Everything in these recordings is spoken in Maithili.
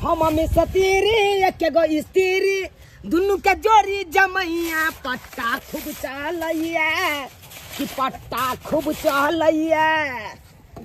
हम मिस्त्री एक गो स्त्री दुनू के जोड़ी जमैया पट्टा खूब चलैया कि पट्टा खूब चलैया।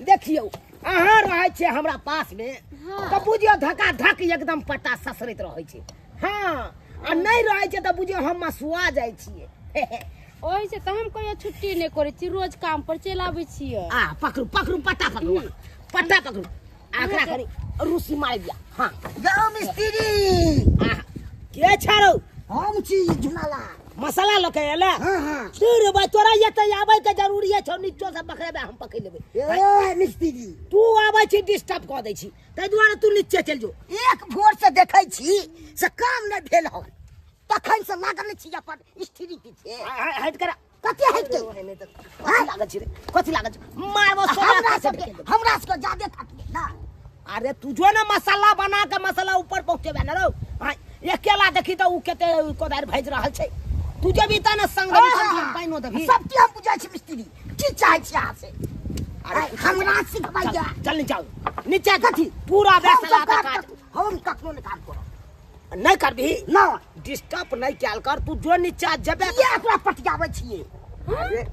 देखियौ अहाँ रहै छियै हमरा पासमे तऽ बुझियौ धक्का धक एकदम पट्टा ससरैत रहै छै। हाँ आ नहि रहै छै तऽ बुझियौ हम मसुआ जाइ छियै। ओहि से तऽ हम कहियो छुट्टी नहि करै छी, रोज काम पर चलि आबै छियै। आ पकड़ू पकड़ू पट्टा पकड़ू पट्टा पकड़ू आकरा करी रूसी मारि दिया। हाँ जाओ मिस्त्री। आ के छाड़ो? हम छी झुनाला। मसाला लऽ के एला? हाँ हाँ। तू भाई तोरा एते आबै के जरूरी छौ, नीचो से पकड़ेबे हम पकड़ लेबै। ए मिस्त्री तू आबै छी डिस्टर्ब कऽ दै छी, ताहि दुआरे तू नीचे चलि जो। एक भोर से देखै छी से काम नहि भेल हन, तखन से लागल छी अपन स्त्री पीछे। हटि कर। कते हटि गेल? कथी लागल छी रे? कथी लागल छी? मारबो सोना हमरा सबके, हमरा सबके जादे थाकि गेल ना। अरे तू जो ना मसाला बना के मसाला ऊपर पहुंचेबे ना रौ। हाँ, अकेला देखी तऽ उ कते कोदारि भाजि रहल छै। तू जेबी तऽ ने संग देबी, संग पानिओ देबी। सब की हम बुझै छी मिस्त्री, की चाहै छी अहाँ से? अरे हमरा सिखबैया। चल नीचा नीचा। कथी पूरा बेसला का काज हम कखनो नहि काम करब। नहि करबही? ना। डिस्टर्ब नहि कयल कर, तू जो नीचा जेबे। किया ओकरा पटियाबै छियै? अरे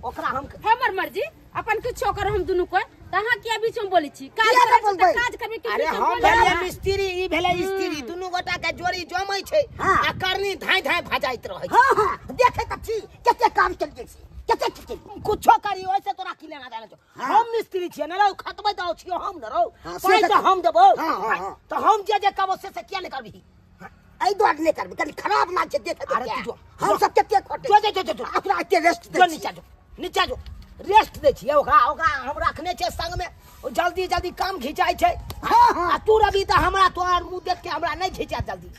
ओकरा हम हमर मर्जी अपन किछो कर हम दुनू कोइ, तऽ अहाँ किया बीच में बोलै छी? काज किया करै छी तऽ बोलबै? काज करबै कि अरे बीच में हम बोलबै? भेलियै मिस्त्री, ई भेलै स्त्री, दुनू गोटा के जोड़ी जमै छै हाँ। आ करनी धाँइ धाँइ भजाइत रहै छै। हाँ हाँ देखै तऽ छी कते काम केलियै से, कते की केलियै। कुछो करी ओहिसे तोरा की लेना देना छौ? हाँ। हम मिस्त्री छियै ने रौ, खतबै तऽ छियै हम ने रौ, हाँ, से पाइ तऽ तऽ हम देबौ। हाँ, हाँ, हाँ। तऽ हम जे जे कहबौ से से किया नहि करबिही? एहि दुआरे नहि करबै, कनि खराब लागै छै देखै अरे तू जो, हम सब कते खटै। जो जो जो जो ओकरा एते रेस्ट जो दै छी। नीचा जो, नीचा जो, रेस्ट दै छियै ओकरा। ओकरा हम रखने छियै संगमे, ओ जल्दी जल्दी काम घिचाइ छै। हाँ, हाँ। आ तू रवि तऽ हमरा तोहर मुँह देख के हमरा नहि घिचायत जल्दी।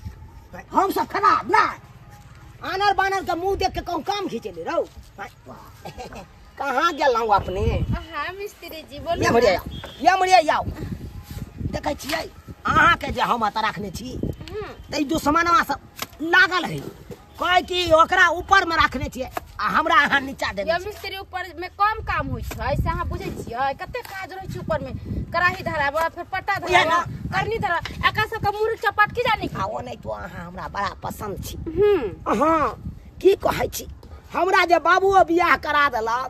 हम सब खराब ना। आनर बानर के मुँह देख के कहूँ काम घिचेले रौ। कहाँ गेलहुँ अपने? हाँ मिस्त्री जी बोलू। ये मरिया ये मरिया आउ। देखै छियै अहाँके जे हम एतऽ रखने छी तऽ ई दुश्मनवा सब लागल है, कहै कि ओकरा ऊपर में रखने छियै आ हमरा अहाँ नीचा देने यो छी। मिस्त्री ऊपर में कम काम होइ छै से अहाँ बुझै छियै? कते काज रहै छै ऊपर में, कड़ाही धराबऽ, फेर पट्टा उएह धराबऽ, ने। करनी धराबऽ, एकरा सबके मुर्ग चपाट की जाने की। आ ओ नहि तो अहाँ हमरा बड़ा पसन्द छी। अहाँ की कहै छी, हमरा जे बाबुओ बियाह करा देलक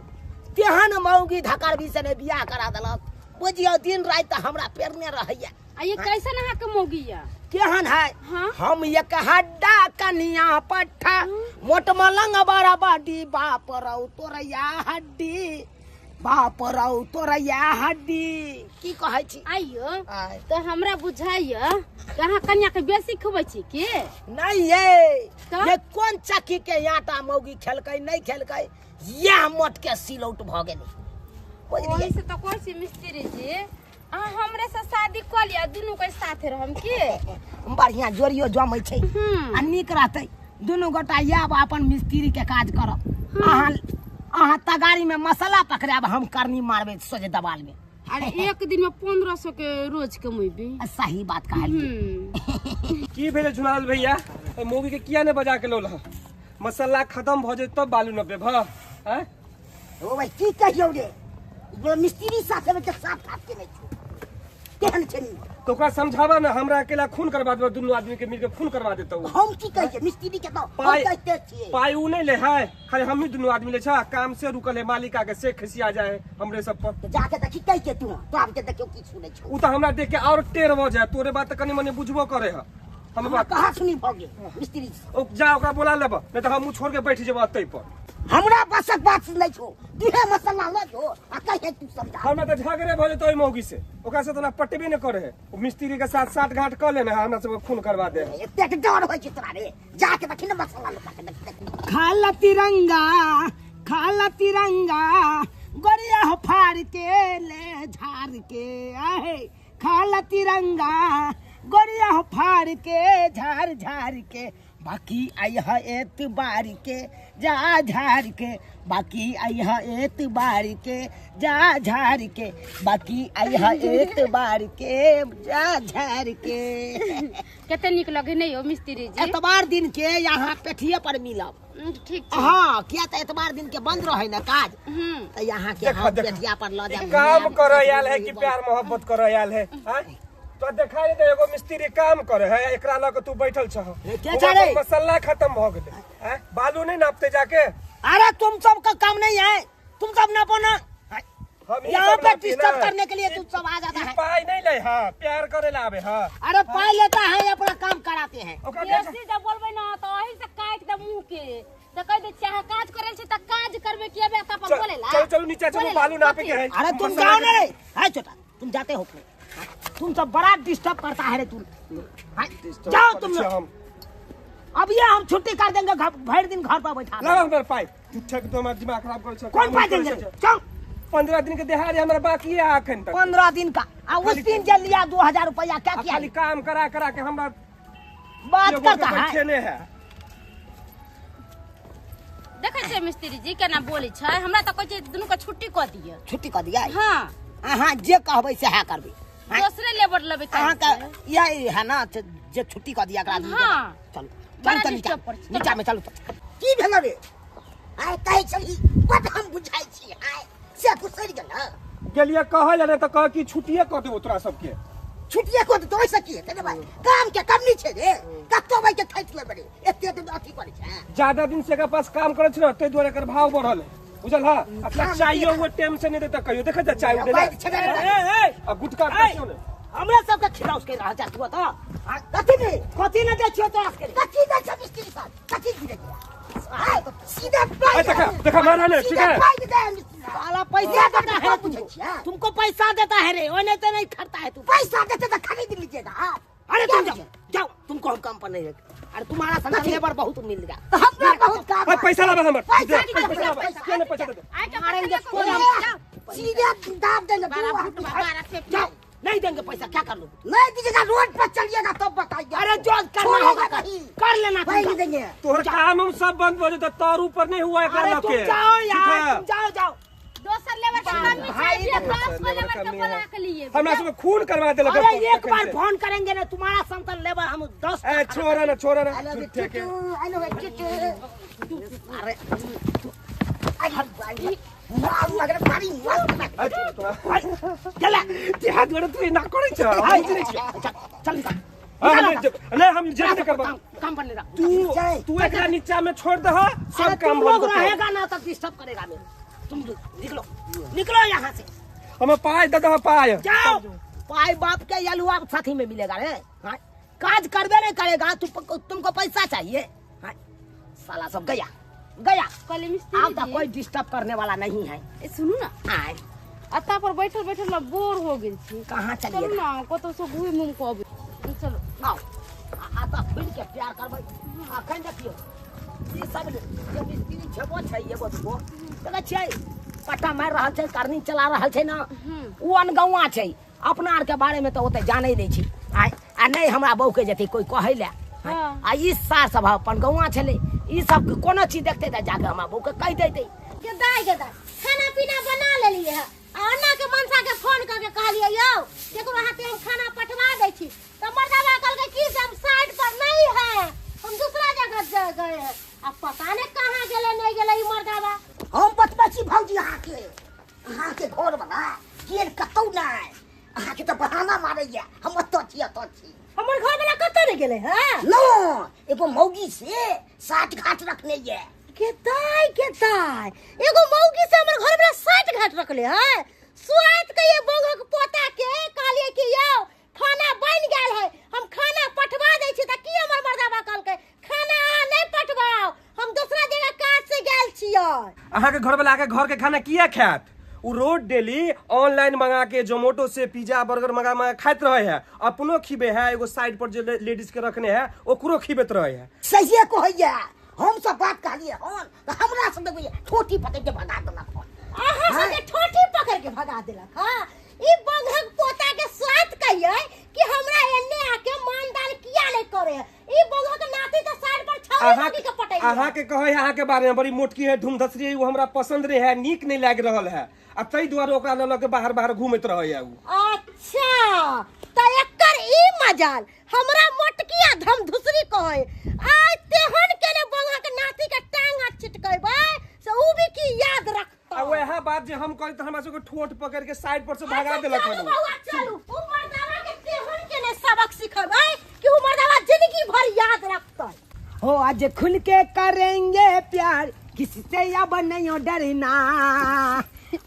तेहन मौगी धकरबी से नहि बियाह करा देलक, बुझियौ दिन राति तऽ हमरा पेरने रहैया। आ ये कैसन अहाँके मौगी यऽ? केहन है? हाँ? हम एक हड्डा कनिया पट्ठा मोट मलंग बड़ा बड़ी, बाप रौ तोरैया हड्डी, बाप रौ तोरैया हड्डी। की कहै छी? आइयो आय। तऽ हमरा बुझाइया कि अहाँ कनिया के बेसी खुबै छी की? नहीं ये तऽ? ये कोन चक्की के आटा मौगी खेलकै नहीं खेलकै, यह मोट के सिलौट भऽ गेलै। बुझलियै? ओहि से तऽ कहै छी मिस्त्री जी अहाँ हमरे से शादी कऽ लिअ, दुनू के साथे रहम की। बढ़िया जोड़ियो जमै छै आ नीक रहतै, दुनू गोटा आयब अपन मिस्त्री के काज करब। अहाँ अहाँ तगारी में मसाला पकड़ायब, हम करनी मारबै सोझे दबाल में। अरे एक दिन में 1500 के रोज कमेबी। सही बात कहलियै। की भेलै झुनाल भैया, मौगी के किया ने बजा के लौल? मसाला खत्म भऽ जेतै तब बालू नपे भ। आँय? ओ भाई की कहियौ रे, जो मिस्त्री साथे में के साथ साथ के नहि छौ, केहन छै नी? तो ओकरा समझाबा ना, हमरा अकेला खून करवा देबा, दुनू आदमी के मिलके खून करवा देतौ। हम की कहियै मिस्त्री के? तऽ हम पाइ कहिते छियै। पाइ उ नहि ले है, खाली हमही दुनू आदमी ले छा, काम से रुकल है, मालिक आके से खिसिया जाए हमरे सब पर। तऽ जाके देखी कहि के तू, तो आबके देखियौ की सुनै छौ। उ तऽ हमरा देख के और टेढ़ भऽ जाए, तोरे बात तऽ कनि मनि बुझबो करे है। हम हमरा बात कहाँ सुनी भऽ गेल मिस्त्री से? ओ जा ओकरा बोला लेब, नहीं तऽ हम छोड़ के बैठ जेब अतै पर। हमरा बसक बात नहि छौ, तुहे मसाला लऽ जो आ कहियै तू समझा। हमरा तऽ झगड़े भऽ जेतौ ओहि मौगी से, ओकरा से तऽ ना पटबे नहि करे है। ओ मिस्त्री के साथ साठ गांठ कऽ लेने है, हमरा सबके खून करवा दे है। एतेक डर होइ छै तोरा रे, जाके देखी ने मसाला लऽ के देखी, देखी। खाला तिरंगा खाला तिरंगा गोरिया हो फाड़ के ले झाड़ के आहे, खाला तिरंगा गोरिया हो फाड़ के झाड़ झाड़ के, बाकी आई है एतबार के जा झाड़ के, बाकी आई है एतबार के जा झाड़ के, बाकी आई है एतबार के जा झाड़ के। कते नीक लगे नहीं हो मिस्त्री जी? एतबार दिन के यहाँ पेठिए पर मिलब। ठीक छै। हाँ, किया तऽ एतबार दिन के बंद रहे ना काज, तऽ यहाँ के देखो, हम देखो। पेठिया पर लऽ जायब। काम करे आयल है कि प्यार मोहब्बत करे आयल है? आँय? तो देखाई दे एगो मिस्त्री काम करे है एकरा ल के तू बैठल छह। के छे मसाला खत्म भ गेलै हैं, बालू नहीं नापते जाके। अरे तुम सब का काम नहीं है, तुम सब नापो ना। हम यहाँ पे डिस्टर्ब करने के लिए तुम सब आ जाता है। पाई नहीं ले, हां प्यार करे ला आवे। हां अरे पाई लेता है अपना काम कराते हैं। बेसी जब बोलबै ना त ओही से काट दे मुंह के, त कह दे चाहे काज करल छी त काज करबे कि अबे त अपन बोलेला। चल चल नीचे चलो, बालू नापे के है। अरे तुम जाओ ना रे, हाय छोटा तुम जाते हो क्यों? तुम सब बड़ा डिस्टर्ब करता है रे तुम। जाओ तुम लोग, अब ये हम छुट्टी कर देंगे, भर दिन घर पर बैठा। लाओ हमर पाई, झूठे के तो हमर दिमाग खराब कर छ। कौन पाई देंगे? चल 15 दिन के देहारी हमरा बाकी है अखन तक। 15 दिन का आ उस दिन जल लिया 2000 रुपया क्या किया? खाली काम करा करा के हमरा बात करता है। खेने है। देखै छै मिस्त्री जी केना बोलै छै, हमरा त कहै छै दुनू के छुट्टी क दिए। छुट्टी क दिए? हां अहाँ जे कहबै सएह करबै, दोसरे लेबर लेबै। अहाँ के यही है ना जे छुट्टी क दिया एकरा। हां चलू चलू नीचा नीचा में चलू। की भेल रे? आइ कहै छली बड हम बुझाइ छी, आइ से घुसरि गेल। गेलिए कहल ने त कह कि छुट्टिए क देबो तोरा सबके। छुट्टिए क देतो ओइसे की हेतै रे भाई? काम के कमी छै रे, कतो भाई के थाकि लेबै रे, एते दिन अथी करै छै। ज्यादा दिन से एकर पास काम करै छै ना तै दुआरे एकर भाव बढ़ल है, बुझल हा? अपना चाइयो वो टाइम से नहीं देता कहियो। देखै जा चाय देला ए ए आ गुटखा कहियो ने हमरा सबके खिलाउस के रह जात हुआ त कथि ने कथि ने दै छियो तोरा सबके? कथि दै छै मिस्त्री साहब? कथि गिरे सीधा पाई देखा देखा मारा ने, ठीक है पाई दे मिस्त्री साला पैसा देता है तुमको, तुमको पैसा देता है रे, ओने तो नहीं खरता है तू। पैसा देते तो खरीद लीजिएगा आप। अरे तुम जाओ जाओ, तुमको हम काम पर नहीं रख। अरे तुम्हारा संग लेबर बहुत मिल गया, हमरा बहुत काम है। पैसा लाबा हमर, पैसा पैसा ने पैसा दे दे मारेंगे सीधे दाब देंगे। जाओ नहीं देंगे पैसा, क्या कर लो? नहीं दीजिएगा रोड पर चलिएगा तब बताइए। अरे जो करना होगा कर लेना, नहीं देंगे। तोहर काम हम सब बंद हो जता, तार ऊपर नहीं हुआ एकरा अरे लके। तुम जाओ यार, तुम जाओ जाओ। दोसर लेबर के कमी छै, खास लेबर के बोला के लिए हमरा सब खून करवा देलक। अरे एक बार फोन करेंगे ना तुम्हारा समतल लेबर हम 10 ए छोरा ना छोरा ना झूठे के। अरे अरे मारू अगर मारी मार चला देहा दुआरे तू एना करै छ, हम बुझै छियै। चल निकल। नहीं हम जे नहीं करबा, काम पर नहीं रह। तू तू एकरा नीचा में छोड़ दह, सब काम बंद लोग रहेगा ना तब डिस्टर्ब करेगा मेरे। तुम निकलो निकलो यहाँ से। हमें पाई दे दह पाई। जाओ पाई बाप के यलुआ साथी में मिलेगा रे। हां काज करबे नहीं करेगा तू, तुमको पैसा चाहिए। हां साला सब गया गया। कल मिस्त्री अब तो कोई डिस्टर्ब करने वाला नहीं है। ए सुनू ना, आए अत्ता पर बैठल बैठल ना बोर हो गेल छी। कहां चलिए? चलू ना कतौ से घुमि घुमि के अबै। चलो आओ आता फिर के प्यार करबै। अखन देखियो ई सब जे मिस्त्री छेबो छै एगो दुगो देखै छियै पट्टा मारि रहल छै, करनी चला रहल छै ना, उ अनगौआ छै। अपना आर के बारे में तो ओते जानै नहि छी। आइ आ नहि हमरा बहू के जेतै कोई कहै ले। आ ई सार सब अपन गौआ छलै, ई सब कोनो चीज देखते त जाके हमरा बहू के कहि देतै। के दाइ के दाइ खाना पीना बना लेलियै है, आ अन्ना के मनसा के फोन करके कहलियै यौ केकरो हाथे हम खाना पठवा दै छी, त मर्दाबा कहलकै कि से हम साइड पर नहीं है, हम दूसरा जगह जा गए हैं। अब पता नहीं कहाँ गेलै नहीं गेलै ई मर्दाबा। हम बतबै छी भौजी अहाँके, अहाँके घर वाला गेल कतौ नहि, अहाँके तऽ बहाना मारैया हम ओतऽ छी ओतऽ छी। हमर घर वाला कतौ नहि गेलै है? नो एगो मौगी से साठ घाट रखने ये। के दाइ के दाइ एगो मौगी से हमर घर वाला साठ घाट रखले है। सुआत के ये बौहक पोता के कहलिए कि यौ खाना बन गेल है, हम खाना पठवा दै छी, त की हमर मर्दाबा कहलकै खाना अहाँ नहीं पठवाओ, हम दूसरा जगह काज से गेल छियै। अहाँ के घर वाला के घर के खाना किया खायत? उ रोड डेली ऑनलाइन मंगा के जोमेटो से पिज्जा बर्गर मंगा मंगा खाइत रहे है, अपनो खिबे है, एगो साइड पर जे लेडीज के रखने है ओकरो खिबेत रहे है। सहिए कहैया, हम सब बात कहलिए हन त हमरा सब देखिए ठोटी पकड़ के भगा देलक हन। अहाँ सब के ठोटी पकड़ के भगा देलक। हां ई बंघक पोता के स्वाद कहिए कि हमरा एने आके मानदान किया नहीं करे है। ई बंघक नाती त साइड पर छौरी लगी के पटै। अहाँ के कहै है अहाँ के बारे में बड़ी मोटकी है, धूमधसरी है, वो हमरा पसंद नहीं है, नीक नहीं लाग रहल है, आ तै दुआरे ओकरा ल ल के बाहर बाहर घूमैत रहै है उ। अच्छा त एकर ई मजाल हमरा मोटकिया धमधुसरी कहै, आ तेहन के ने बंघक नाती के टांग हाथ छिटकेबै से उ भी की याद रख। आ वएह बात जे हम कहै त हमरा सबके ठोट पकड़ के साइड पर से भगा देलक हन। चलू उ मर्दावा के एहन के ने सबक सिखबै कि उ मर्दवा जिंदगी भर याद रखतै। हो आज खुल के करेंगे प्यार, किसी से अब नहीं डरना।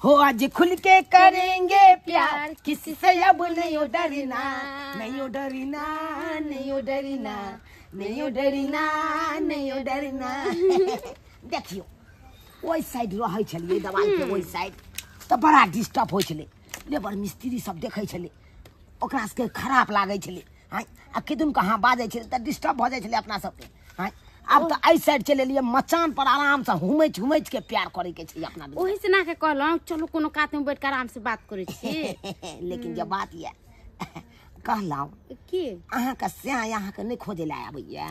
हो आज खुल के करेंगे प्यार, किसी से अब नहीं डरना, नहीं डरना, नहीं डरना, नहीं डरना, नहीं डरना। देखियो ओहि साइड रहै छलियै दवाई के ओहि साइड तऽ बड़ा डिस्टर्ब होइ छलै, लेबर मिस्त्री सब देखै छलै, ओकरा सबके खराब लागै छलै। हाँ आ किदन कहाँ बाजै छलै तऽ डिस्टर्ब भऽ जाइ छलै अपना सबके। हाँ आब तऽ एहि साइड चलि एलियै मचान पर आराम से हुमैच हुमैच के प्यार करे के छै अपना। ओही से ना के कहलहुँ चलू कोनो कात में बैठ के आराम से बात करै छी। लेकिन जे बात ये कहलहुँ की अहाँके स्या अहाँके नहि खोजै लए आबैया?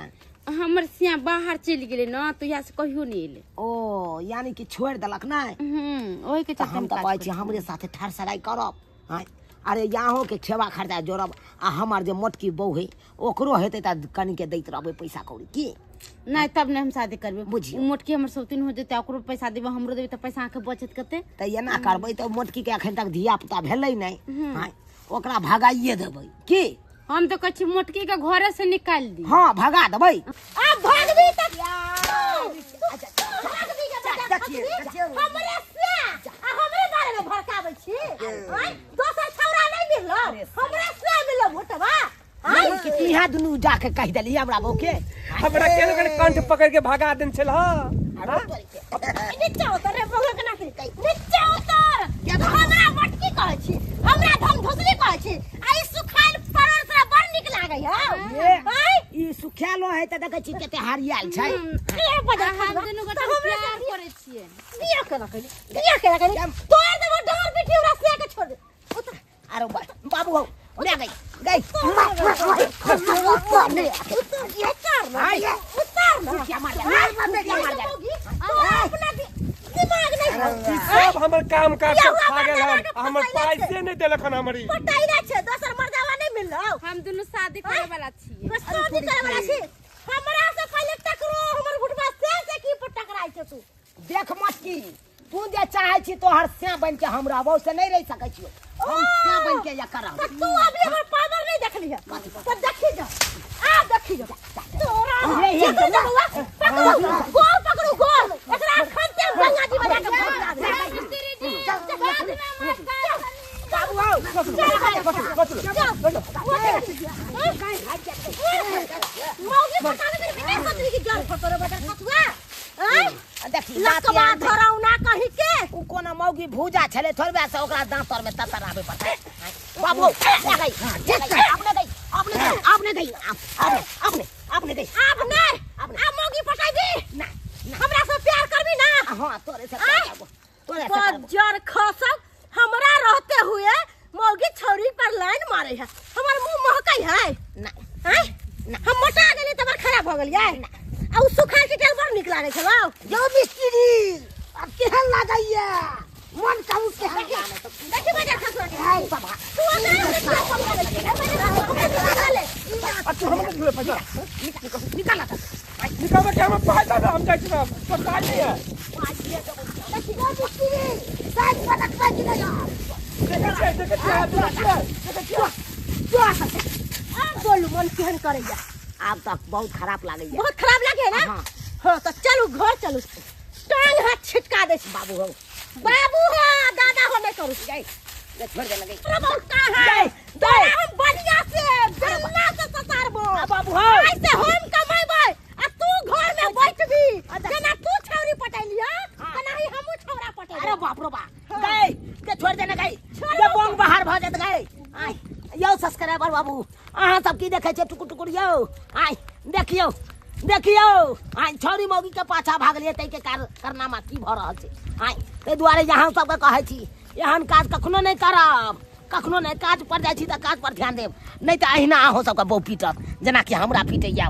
हमर स्या बाहर चलि गेलै न तऽ इएह से कहियो नहि एलै। ओ यानी कि छोड़ि देलक नहि? ओहि के चलते हम तऽ कहै छी हमरे साथे ठरसराइ करब। हाँ अरे यहाँ के खेबा खर्चा जोड़ब आ हमार जे मोटकी बहू है ओकरो हेतै तऽ कनिके दैत रहबै पैसा कौड़ी की नहीं तब नहीं हम शादी करबे। बुझियौ मोटकी हमर सौतीन हो जेतै ओकरो पैसा देबै हमरो देबै तऽ पैसा अहाँके बचत कते? तऽ एना करबै तऽ मोटकी के अखन तक धिया पुता भेलै नहि, हाँ ओकरा भगाइए देबै की? हम तऽ कहै छी मोटकी के घरे से निकालि दी। हाँ भगा देबै। आ भगबी तऽ हमरे से आ हमरे बारे में भड़काबै छी। दोसर छौरा नहीं मिललो हमरे से मिललो भोटवा। इहाँ दुनू जाके कहि देलियै हमरा बहू के। हमरा के लोगन कंठ पकड़ के भगा देन छल। हां नीचा उतर रे बहू के नाती, नीचा उतर। हमरा मटकी कहै छी, हमरा धम धुसली कहै छी, आ ई सुखायल परोर तोरा बड़ नीक लागै हौ। ई सुखायलो है त देखै छी कते हरियाल छै। ए बजा हम दुनू गोटा प्यार करै छियै। बियाह केना कइली, बियाह केना कइली? तोर देबो डर बिटी हमरा से के छोड़ दे। उतर। अरे बाबू हौ ले गई गई सब हमर काम काज सब खा गेल हन, हमर पैसे नहीं देलक हन। हमरी पटाइला छै दोसर मर्दावा नहीं मिललो। हम दुनू शादी करे वाला छियै। शादी करे वाला छी? हमरा से पहिले टकरो हमर घुटवा से की पर टकराइ छै तू? देख मटकी तू जे चाहे छी तोहर स्या बन के हम रहबौ से नहीं रह सकै छियो। हम स्या बन के या करब। तू अभी हमर पावर नहीं देखली है त देखी जा, आ देखी जा तोरा पकड़ू गोर, पकड़ू गोर एकरा खनते गंगा जी बजा के भगा दे। मिस्त्री जी बाद में हमर बाबू आओ चल मौगी पटावे के बिना सोचली कि जल फटोरे बटर खतुआ। देखी लकवा धरौना कहि के उ कोना मौगी भूजा छले थोड़बे से ओकरा दांत तर में ततर आबे पड़तै। बाबू ले गई अपने गई अपने गई अपने गई अपने अपने गई अपने आ मौगी पटाइबी ना हमरा से प्यार करबी ना? हां तोरे से करबो, तोरे से करबो। जर खसब हमरा रहते हुए मौगी छौरी पर लाइन मारे है, हमर मुंह महकै है ना? हैं हम मोटा गेली त बड़ खराब भ गेलियै। आ उ सुखाल टिटेल बड़ नीक लागै छलौ। यौ मिस्त्री अब केहन लागैया मन कहू केहन लागै? देखी बजा खसुआ के है बाबा तू अगर अच्छा हम के पैसा निकाल निकाल के हम पैसा दे, हम जाइ छी तो पाइ नहीं है। देखी यौ मिस्त्री साइड पर रखबै कि नहि? देखै छियै देखै छियै देखै छियै। आब बोलू मन केहन करैया? आब तक बहुत खराब लागैया। बहुत खराब लागे ना? हाँ तो चलू घर चलू, टांग हाथ छिटका दे। बाबू हो बाबू हो दादा हो नहीं करू गई छोड़ दे लगे कहां है हम बढ़िया से बेलना से सतारबो। बाबू हो ऐसे हम कमाइबै आ तू घर में बैठबी जेना तू छौरी पटैलिया तेना ही हमहू छौरा पटैबै। अरे बाप रे बाप गई के छोड़ दे ना गई जे बोंग बाहर भ जात गई। आय यौ सब्सक्राइबर बाबू अहाँ सब की देखै छै टुकुर टुकुर यौ? आय देखियौ देखियौ आय छौरी मौगी के पाछा भागलियै ताहि के कारनामा की भऽ रहल छै। आय ताहि दुआरे अहाँ सबके कहै छी एहन काज कखनो नहि करब, कखनो नहि। काज पर जाइ छी तऽ काज पर ध्यान देब, नहि तऽ अहिना अहाँ सबके बहु पीटत जेनाकि हमरा पीटैया।